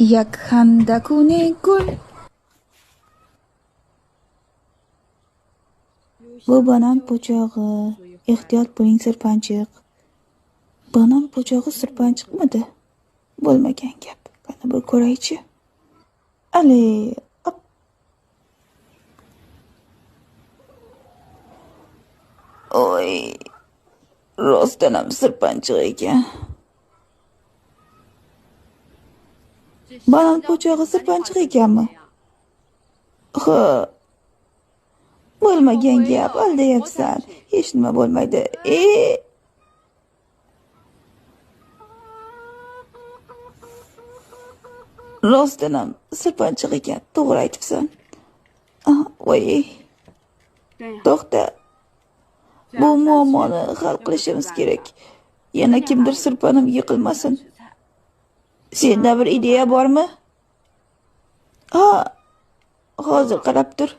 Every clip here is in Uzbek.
Yakhandakune gul. Bu banan po'chog'i. Ehtiyot bo'ling, sirpanchiq. Banan po'chog'i sirpanchiqmidi? Bo'lmagan gap. Qani bir ko'raychi. Ali, op. Oy, rostdan ham sirpanchiq ekan. Banan po'chog'i sirpanchiq ekanmi? Ha. Bo'lmagan gap, aldayapsan. Hech nima bo'lmaydi. Rostdan ham sirpanchiq ekan, to'g'ri aytibsan. Voy. To'xta. Bu muammoni hal qilishimiz kerak. Yana kimdir sirpanib yiqilmasin. Senda bir ideya bormi? Ha, hozir qarab tur.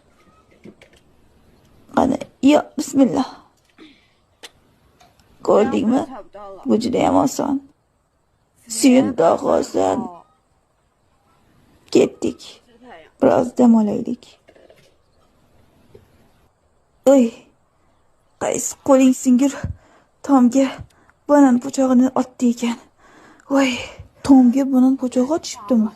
Qani, yo, bismillah. Ko'rdingmi? Bu juda ham oson. Sen oson. Ketdik. Biroz dam olaylik. Oy. Qaysi qo'ling singir tomga banan po'chog'ini otdi ekan. Voy, tomga banan po'chog'i otishibdimi?